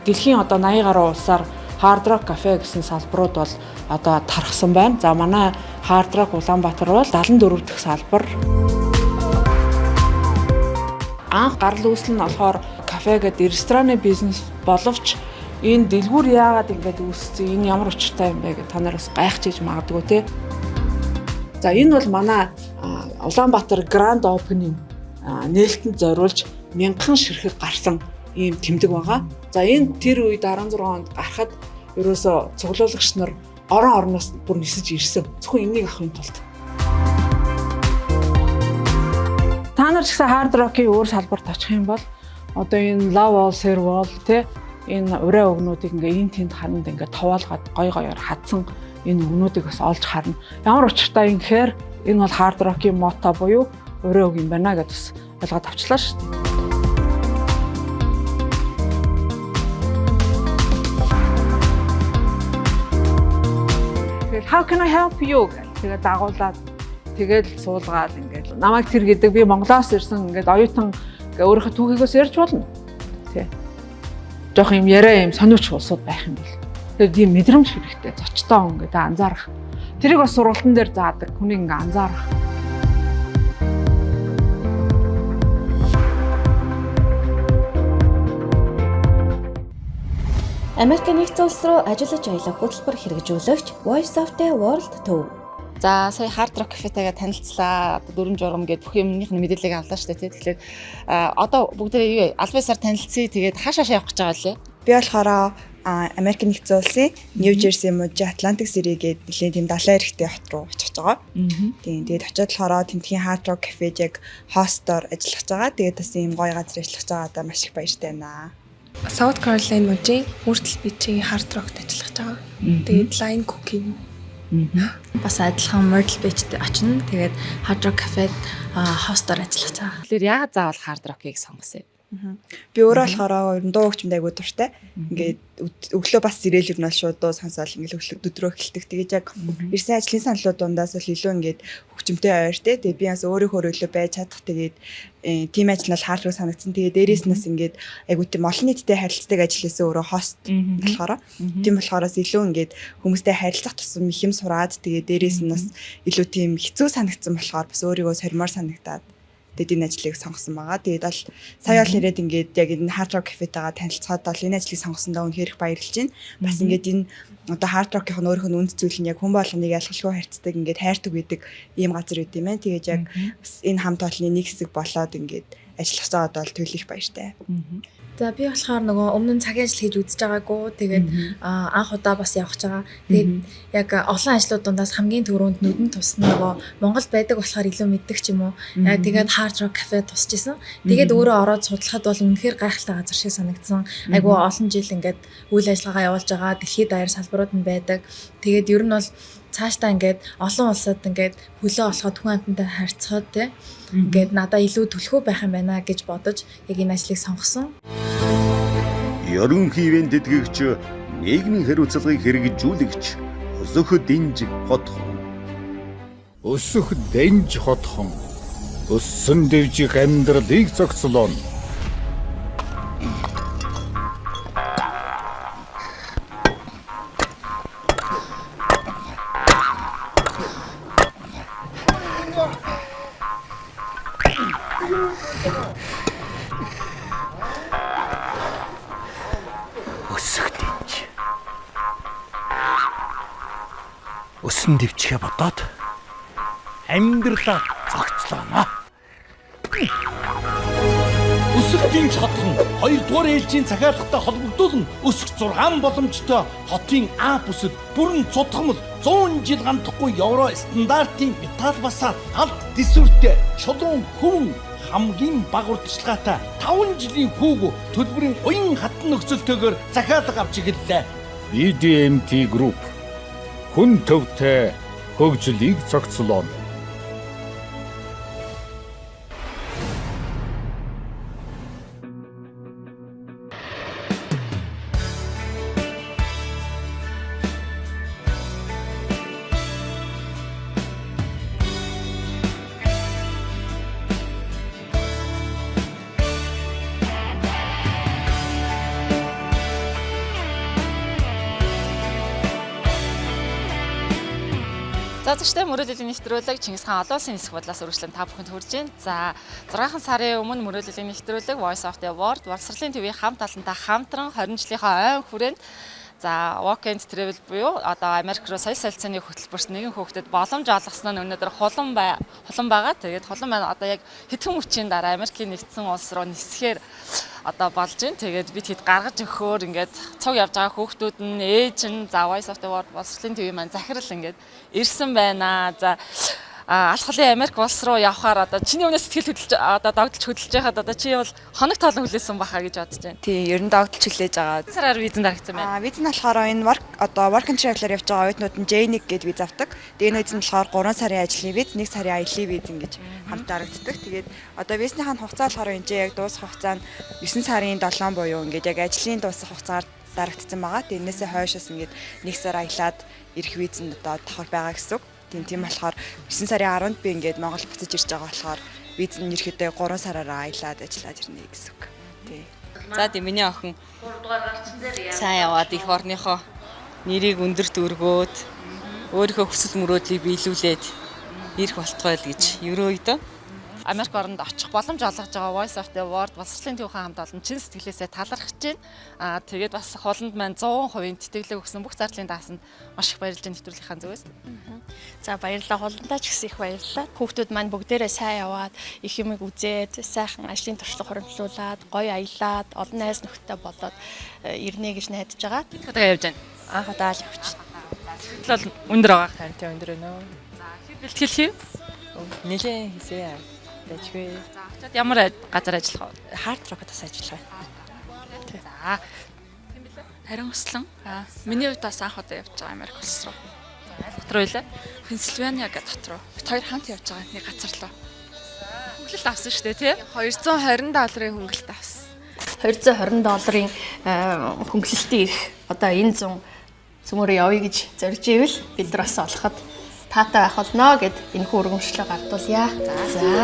Дэлхийн одоо 80 гаруй улсаар Hard Rock Cafe гэсэн салбарууд бол одоо тархсан байна. За манай Hard Rock Улаанбаатар бол 74 дахь салбар. Анх гарал үүсэл нь болохоор кафе гэдэг рестораны бизнес боловч энэ дэлгүүр яагаад ингэж үүссэн, энэ ямар учиртай юм бэ гэж та нараас гайхчихж магадгүй те. За, энэ бол манай Улаанбаатар Grand Opening нээлтэнд зориулж мянган ширхэг гарсан ийм тэмдэг байгаа. За, энэ тэр үед 16 онд гарахад ерөөсө цуглуулагч нар орон орноос бүр нисэж ирсэн. Зөвхөн энийг авахын тулд. Та нар ч гэсэн hard rock-ийн өөр салбарт очих юм бол одоо энэ Love All Serve All, те, энэ урай өгнүүдийг ингээ энэ тэнд хананд ингээ товоолгоод гой гоёор хадсан энэ өгнүүдийг бас олж харна. Ямар учиртай юм гэхээр энэ бол hard rock-ийн motto буюу урай үг юм байна гэж бас ойлгоод авчлаа шүү дээ. Тэгэл "How can I help you?" гэл тэгээд дагуулад, тэгэл суулгаад, ингээд намайг тэр гэдэг, би Монголоос ирсэн, ингээд оюутан гэ өөрийнхөө түүхийгөөс ярьж болно. Тий. Жох юм яриа юм сониуч улсууд байх юм бол. Тэгээд ийм мэдрэмж хэрэгтэй. Зочтой хүн гэдэг анзаарах. Тэрийг бас сургалтын дээр заадаг. Хүнийг ингээ анзаарах. Америк нэгдсэн улс руу ажиллаж аялах хөтөлбөр хэрэгжүүлэгч Voice of the World төв. За, сая Hard Rock Cafe-тэйгээ танилцлаа. Одоо дүрм журам гээд бүх юмных нь мэдээллийг авлаа шүү дээ, тий. Тэгэхээр одоо бүгдээрээ юу аль бисаар танилцъя. Тэгээд хаашаа явах гэж байгаа лээ? Би болохоор Америк нэгдсэн улсын Нью Жерси мужийн Атлантик Сити гээд нэлээд тийм далайн эрэгтэй хот руу очих гэж байгаа. Тийм, тэгээд очиод болохоор тентхийн Hard Rock Cafe-д яг host-оор ажиллах гэж байгаа. Тэгээд бас ийм гоё газар ажиллах гэж байгаадаа маш их баяртай байна. South Carolina мужийн Myrtle Beach-ийн Hard Rock-т ажиллах гэж байгаа. Тэгээд line cooking. Бас адилхан Myrtle Beach-д очино. Тэгээд Hard Rock Cafe-д host-оор ажиллах гэж байгаа. Тэгэхээр яагаад заавал Hard Rock-ыг сонгосон юм? Би өөрөө болохоор ер нь дуу хөгжмөд айгуу дуртай. Ингээд өглөө бас ирээл ер нь бол шууд дуу сонсоол ингээд өглөө өдрөө эхэлдэг. Тэгээд яг ирсэн ажлын саналууд дундаас л илүү ингээд хөгжмөнтэй ойр, те. Тэгээд би бас өөрийнхөө илүү байж чадах. Тэгээд тийм ажил нь бол hard rock санагдсан. Тэгээд дээрээс нь бас ингээд айгуу тийм олон нийттэй харилцдаг ажил байсан, өөрөө host болохоор. Тийм болохоороос илүү ингээд хүмүүстэй харилцах тусам их юм сураад, тэгээд дээрээс нь бас илүү тийм хэцүү санагдсан болохоор бас өөрийгөө соримоор санагдаад, тэгээд энэ ажлыг сонгосон байгаа. Тэгээд бол сая бол нэрээд ингээд яг энэ Hard Rock Cafe-тэйгээ танилцахад бол энэ ажлыг сонгосондоо үнэхээр их баярлж байна. Бас ингээд энэ одоо Hard Rock-ийн өөрийнх нь үнэт зүйл нь яг хүн болгоныг ялгалгүй харьцдаг, ингээд хайртаг байдаг ийм газар байд юм байна. Тэгээд яг бас энэ хамт олонны нэг хэсэг болоод ингээд ажиллах байгаад бол төлөх баяртай. За, би болохоор нөгөө өмнө нь цагийн ажил хийж үзэж байгаагүй. Тэгээд анх удаа бас явах гэж байгаа. Тэгээд яг олон ажлууд дундаас хамгийн түрүүнд нүдэн тусна нөгөө Монголд байдаг болохоор илүү мэддэг ч юм уу. Яг тэгээд Hard Rock Cafe тусч исэн. Тэгээд өөрөө ороод судлахад бол үнэхээр гайхалтай газар шиг санагдсан. Айгуу олон жил ингээд үйл ажиллагаа явуулж байгаа, дэлхийд даяар салбарууд нь байдаг. Тэгээд ер нь бол цаашдаа ингээд олон улсад ингээд хөлөө олоход, хүн амьтантай харьцахад, те, ингээд надаа илүү түлхүү байх юм байна гэж бодож яг энэ ажлыг сонгосон. Ерөнхий ивээн тэтгэгч, нийгмийн хариуцлагыг хэрэгжүүлэгч Өсөх дэнж хотхон. Өсөх дэнж хотхон. Өссөн дэвжих амьдралыг зохицлооно. Өсөх дэнж. Өсөн дэвчгээ бодоод амьдралаа зохицлооно. Өсөх дэнж хотхон 2 дугаар ээлжийн захиалгатай холбогдуулан өсөх 6 боломжтой хотын А бүсэд бүрэн цутгамал, 100 жил гандахгүй евро стандартын металл басаа, алт дэсвэртэй, чулуун хөвөн, хамгийн бага урьдчилгаатай 5 жилийн хүүг төлбөрийн уян хатан нөхцөлтэйгээр захиалга авч эхэллээ. BDMT Group хүн төвтэй хөгжлийг зохицлооно. За, зэгчтэй мөрөөдлийн нэвтрүүлэг Чингис хаан олон улсын нисэх бодлоос үргэлжлэн та бүхэнд хүрж байна. За, 6 сарын өмнө мөрөөдлийн нэвтрүүлэг Voice of the World боловсролын төвийн хамт олонтой хамтран 20 жилийнхаа ойн хүрээнд За, Work and Travel буюу одоо Америк руу соёл солилцооны хөтөлбөрт нэгэн хүүхдэд боломж олгосон нь өнөөдөр хулан бай хулан байгаа. Тэгээд хулан маань одоо яг хэдхэн мөчийн дараа Америкийн нэгдсэн улс руу нисэхээр одоо болж байна. Тэгээд бид хэд гаргаж өгөхөөр ингээд цуг явж байгаа хүүхдүүд нь ээж нь за Voice of the World боловсролын төвийн маань захирал ингээд ирсэн байна. За, аль холын Америк улс руу явхаар одоо чиний өмнөөс сэтгэл хөдлөж одоо догдолж хөдөлж байхад одоо чи бол хоног тоолон хүлээсэн баха гэж бодож байна. Тийм, ер нь догдолж хүлээж байгаа. Сараар визэн дарагдсан байна. Виз нь болохоор энэ work одоо work and travel-аар явж байгаа оюутнууд нь J1 гээд виз авдаг. Тэгээ энэ виз нь болохоор 3 сарын ажлын виз, 1 сарын аяллаа виз ингэж хамт дарагддаг. Тэгээд одоо визнийхаа хугацаа болохоор энэ яг дуусах хугацаа нь 9 сарын 7 буюу ингээд яг ажлын дуусах хугацаар дарагдсан байгаа. Тэгээ энээсээ хойшоос ингээд 1 сар аялаад ирэх виз нь одоо давхар байгаа гэсэн үг. Тийм болохоор 9 сарын 10-нд би ингээд Монгол буцаж ирж байгаа болохоор виз нь ерөөдөө 3 сараараа аялаад ажиллаад ирнэ гэсэн үг. Тий. За тийм, миний охин сайн яваад их орныхоо нэрийг өндөрт өргөөд өөрийнхөө хүсэл мөрөөдлийг биелүүлээд ирэх болтугай л гэж ерөөйдөө. Америк оронд очих боломж олгож байгаа Voice of the World боловсролын төвийн хамт олон чин сэтгэлээсээ талархаж байна. Тэгээд бас хуланд маань 100% тэтгэлэг өгсөн бүх зардлын даасанд маш их баярлж байна нэвтрүүлгийнхаа зүгээс. За, баярлалаа. Хуландаа ч гэсэн их баярлалаа. Хүүхдүүд маань бүгдээрээ сайн яваад, их юмыг үзээд, сайхан ажлын туршлага хуримтлуулад, гоё аялаад, олон найз нөхдөд болоод ирнэ гэж найдаж байгаа. Хэд удаа явж байна? Анх удаа л явчих. Сэтгэл бол өндөр байгаа. Харин тийм, өндөр өнөө. За, хэр бэлтгэл хийв? Нилээн хийсээ. Дажгүй. За, очоод ямар газар ажиллах вэ? Hard Rock-д бас ажиллах байна. За. Харин өслөн. Миний хувьд бас анх удаа явж байгаа Америк улс руу. Аль хот руу илээ? Пенсильваниа гэдэг хот руу. Бид хоёр хамт явж байгаа нэг газар руу. Хөнгөлөлт авсан шүү дээ, тий? 220 долларын хөнгөлөлт авсан. 220 долларын хөнгөлөлтийн эрх одоо энэ зун цөмөрөө явъя гэж зорж ивэл бид нар бас олоход таатай байх болно гэд энэ хүү өргөмжлөө гардуулъя. За.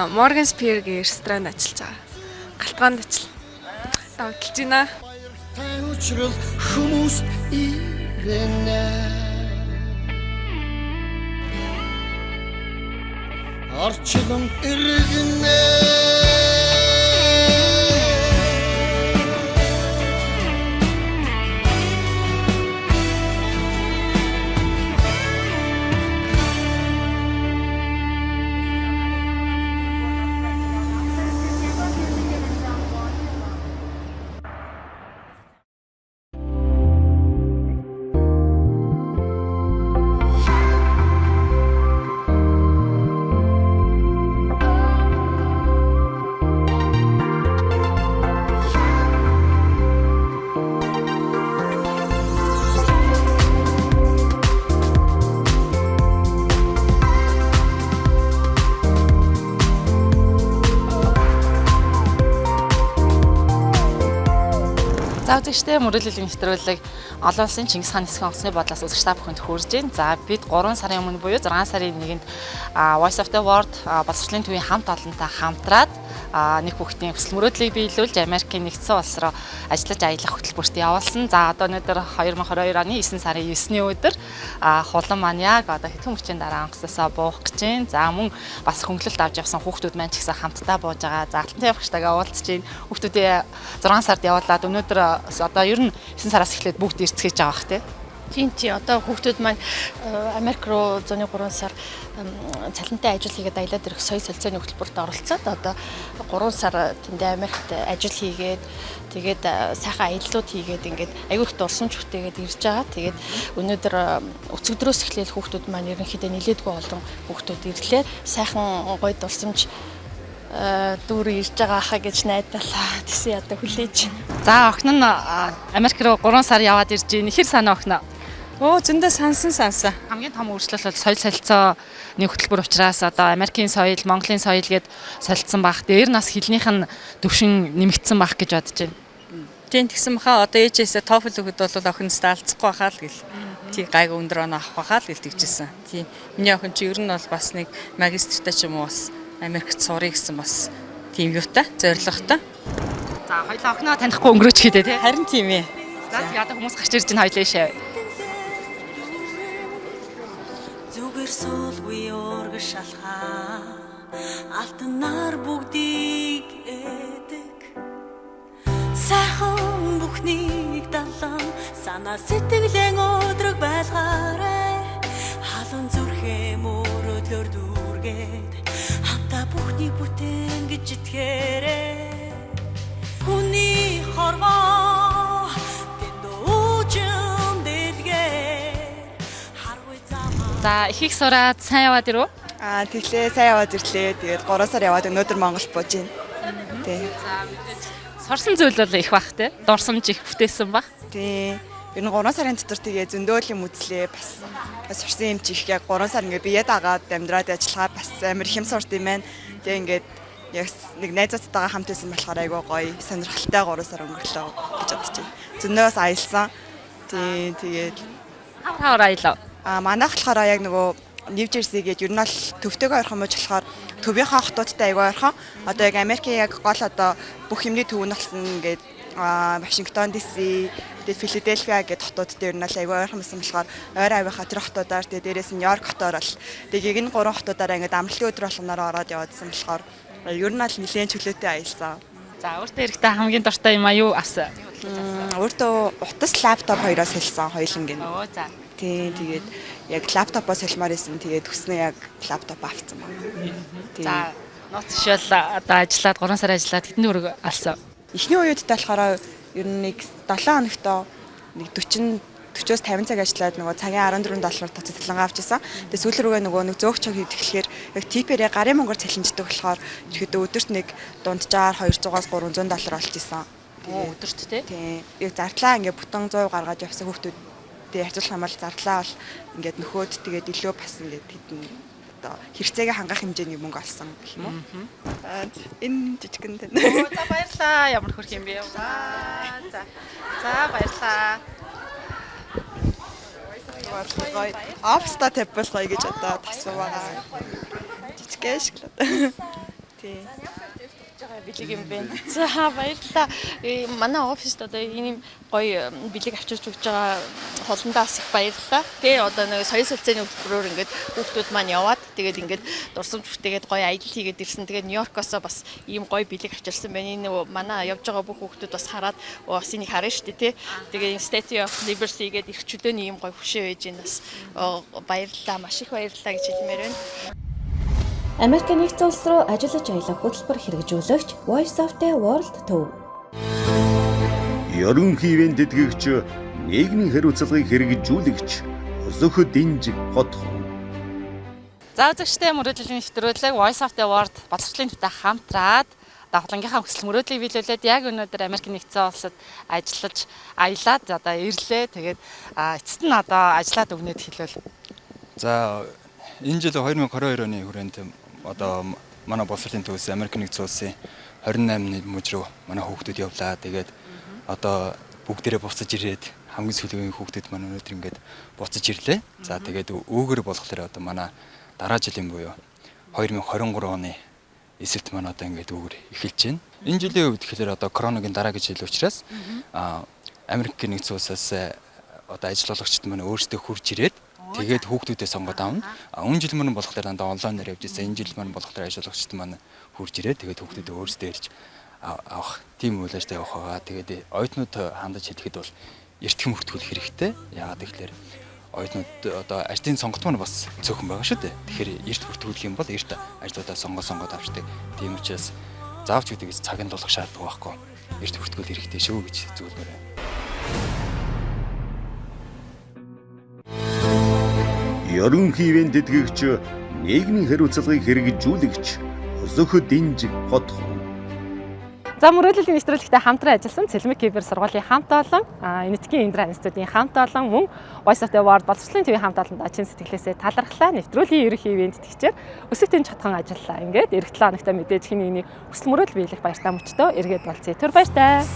Morgan Spear-гийн ресторанд ажиллаж байгаа. Галтгаанд ажиллана. Догдолж байна. Учрал хүмүүст ирэнэ. Арчлан иргэнэ. За, үзэгчдээ, мөрөөллийн нэвтрүүлэг олон улсын Чингис хаан нисгэн онгоцны бодлоос үзэгч та бүхэнд хүрж байна. За, бид 3 сарын өмнө буюу 6 сарын 1-нд Voice of the World боловсролын төвийн хамт олонтой хамтраад нэг хүүхдийн хүсэл мөрөөдлийг биелүүлж Америкийн нэгдсэн улс руу ажиллаж аялах хөтөлбөрт явуулсан. За, одоо өнөөдөр 2022 оны 9 сарын 9-ний өдөр хулан маань яг одоо хэдхэн мөчийн дараа онгоцоосоо буух гэж байна. За, мөн бас хөнгөлөлт авч явсан хүүхдүүд маань ч гэсэн хамтдаа бууж байгаа. За, алтан явагчтайгаа уулзж байна. Хүүхдүүдээ 6 сард явуулаад өнөөдөр одоо ер нь 9 сараас эхлээд бүгд ирцгээж байгаа бах тий. Тийм тий, одоо хүүхдүүд маань Америк руу зуны 3 сар цалинтай ажил хийгээд аялаад ирэх соёл солилцооны хөтөлбөрт оролцоод одоо 3 сар тэндээ Америкт ажил хийгээд, тэгээд сайхан аяллууд хийгээд, ингээд аягүй их дурсамж бүтээгээд ирж байгаа. Тэгээд өнөөдөр өцөгдрөөс эхлээл хүүхдүүд маань ерөнхийдөө нилээдгүй олон хүүхдүүд ирлээ. Сайхан гоё дурсамж дүүрэн ирж байгаа хаа гэж найдаалаа. Тэсэн ядаа хүлээж байна. За, охин нь Америк руу 3 сар яваад ирж байна. Хэр санаа охиноо? Оо, зөндөө сансан. Хамгийн том өөрчлөлт бол соёл солилцооны хөтөлбөр учраас одоо Америкийн соёл, Монголын соёл гээд солилцсон байх. Дээр нас хэлнийх нь төвшин нэмэгдсэн байх гэж бодож байна. Тийм, тэгсэн баха. Одоо ээжээсээ TOEFL өгөхөд бол охин өстө алдсахгүй бахаа л гэл. Тий, гайг өндөр оноо авах бахаа л гэл тэгжсэн. Тий. Миний охин чи ер нь бол бас нэг магистртай ч юм уу бас Америкт сурыг гэсэн бас тийм юутай, зорилготой. За, хоёлаа охиноо танихгүй өнгөрөөч гэдэг тий. Харин тийм ээ. За, тэгээ одоо хүмүүс гарч ирж байна, хоёлаа шээ. Зүгээр суулгүй урагш алхаа, алтнаар бүгдийг эдэг. Сайхан бүхний зовлон санаа сэтгэлэн өдрөг байлгаарай. Халуун зүрхээ мөрөдлөөр дүүргээд хамтаа бүхнийг бүтээн гэж итгээрэй. Хүний хорвоо тэнд уучин дэлгээр харгүй замаа. За их их сураад сайн яваад ирв. Аа тэглээ, сайн яваад ирлээ. Тэгээд 3 сар яваад өнөөдөр Монголд бууж байна. Тий. За мэдээж сурсан зүйл бол их бах те. Дурсамж их бүтээсэн бах. Тий. Ер нь 3 сарын дотор тэгээ зөндөөл юм үзлээ. Бас сурсан юм чи их яг 3 сар ингээ бие дагаад амьдраад ажиллахаар бас амар их юм сурт юм байна. Тэгээ ингээд яг нэг найзуудтайгаа хамт байсан болохоор айгүй гоё сонирхолтой 3 сар өнгөрлөө гэж бодож байна. Зөндөөс аялсан. Тий, тэгээд хавар хавар аялав. Аа манайх болохоор яг нөгөө Нью Жерси гэж ер нь бол төвтэйгөө ойрхон мууч болохоор төвийнхөө хотуудтай айгүй ойрхон. Одоо яг Америкийн яг гол одоо бүх юмны төв нь болсон ингээд Вашингтон DC, тэгээд Филадельфиа гэдэг хотууд дээр нь бол айгүй ойрхон байсан болохоор ойр авийнхаа тэр хотуудаар тэгээд дээрээс нь Нью-Йорк хотоор бол тэгээд яг энэ гурван хотуудаараа ингээд амралтын өдөр болгоноор ороод яваадсан болохоор ер нь бол нэлээд чөлөөтэй аялсан. За өөртөө эрэхтэй хамгийн дуртай юм а юу авсан? Өөртөө утас, лаптоп хоёроос хэлсэн хоёуланг нь. Оо за. Тий, тэгээд яг лаптопоо солимоор исэн. Тэгээд хүснээ яг лаптоп авцсан байна. Тий. За нууц ишвэл одоо ажиллаад 3 сар ажиллаад хэдэн төгрөг алсан? Эхний үеэдтэй болохоор ер нь нэг 7 хоногтоо нэг 40-оос 50 цаг ажиллаад нөгөө цагийн 14 доллараар тоцоо цалингаа авч исэн. Тэгээ сүүл рүүгээ нөгөө нэг зөөх чог хийх тэгэхээр яг типерээ гарын мөнгөөр цалинждаг болохоор ерөөдөө өдөрт нэг дунджаар 200-аас 300 доллар олж исэн. Өдөрт тий? Тий. Яг зардлаа ингээ бүтэн 100 гаргаж явсан хүүхдүүдтэй харьцуулах юм бол зардлаа бол ингээд нөхөөд тэгээд илүү бас ингээд хэдэн одоо хэрэгцээгээ хангах хэмжээний мөнгө олсон гэх юм уу? Аа энэ жижигэн тань. За баярлаа. Ямар хөрх юм бэ? За. За баярлаа. Гоё. Оффиста тавьбал гоё гэж одоо тасан байгаа. Жижигхэн шиг л одоо. Тий. Бэлэг юм байна. За баярлалаа. Манай оффист одоо ийм гоё бэлэг авчирч өгч байгаа холондоо бас их баярлалаа. Тэгээ одоо нэг соёл солилцооны хөтөлбөрөөр ингээд хүүхдүүд маань яваад тэгээд ингээд дурсамж бүтээгээд гоё аялал хийгээд ирсэн. Тэгээд Нью-Йоркоос бас ийм гоё бэлэг авчирсан байна. Энэ манай явж байгаа бүх хүүхдүүд бас хараад бас энийг харна шүү дээ, тий. Тэгээ энэ Statue of Liberty гээд эрх чөлөөний ийм гоё хөшөө байж энэ бас баярлалаа. Маш их баярлалаа гэж хэлмээр байна. Америк нэгдсэн улс руу ажиллаж аялах хөтөлбөр хэрэгжүүлэгч Voice of the World төв. Ерөнхий ивээн тэтгэгч нийгмийн хариуцлагыг хэрэгжүүлэгч Өсөх дэнж хотхон. За үзэгчдээ мөрөөдлийн нэвтрүүлэг Voice of the World боловсролын төвтэй хамтраад давхлангийнхаа хүсэл мөрөөдлийг биелүүлээд яг өнөөдөр Америк нэгдсэн улсад ажиллаж аялаад одоо ирлээ. Тэгээд эцэст нь одоо ажиллаад өгнөд хэлвэл. За энэ жил 2022 оны хүрээнд одоо манай боловсролын төвөөс Америк нэгдсэн улсын 28 мужи руу манай хүүхдүүд явлаа. Тэгээд одоо бүгдээрээ буцаж ирээд хамгийн сүүлийн хүүхдүүд маань өнөөдөр ингээд буцаж ирлээ. За тэгээд үүгээр болохоор одоо манай дараа жилийн буюу 2023 оны эсэлт маань одоо ингээд үүгээр эхэлж байна. Энэ жилийн үед тэгэхээр одоо коронагийн дараагийн жил учраас Америк нэгдсэн улсаас одоо ажил олгогчид маань өөрсдөө хурж ирээд тэгээд хүүхдүүдээ сонгоод авна. Өмнө жил маань болохоор дандаа онлайнаар явж ирсэн. Энэ жил маань болохоор ажил олгогчид маань хурж ирээд тэгээд хүүхдүүдээ өөрсдөө ирж авах тийм үйл ажиллагаа явах байгаа. Тэгээд оюутнууд хандаж хэлэхэд бол эртхэн бүртгүүлэх хэрэгтэй. Яагаад гэвэл оюутнууд одоо ажлын сонголт маань бас цөөхөн байгаа шүү дээ. Тэгэхээр эрт бүртгүүлэх юм бол эрт ажлуудаа сонгоод авчдаг. Тийм учраас заавч гэдэг цагийн тулах шаардлага байхгүй. Эрт бүртгүүлэх хэрэгтэй шүү гэж зөвлөмөр байна. Ерөнхий ивээн тэтгэгч нийгмийн хариуцлагыг хэрэгжүүлэгч Өсөх дэнж хотхон. За мөрөөдлийн нэвтрүүлэгтэй хамтран ажилласан Цэлмэг кибер сургуулийн хамт олон, Энэтхэгийн Индра институтын хамт олон мөн Voice of the World боловсролын төвийн хамт олонд очин сэтгэлээсээ талархлаа. Нэвтрүүлгийн ерөнхий ивээн тэтгэгчээр Өсөх дэнж хотхон ажиллалаа. Ингээд эх 7 хоногт мэдээж хин нэгний хүсэл мөрөөдөл биелэх баяртай мөчтөө эргээд болцъё. Түр баяртай.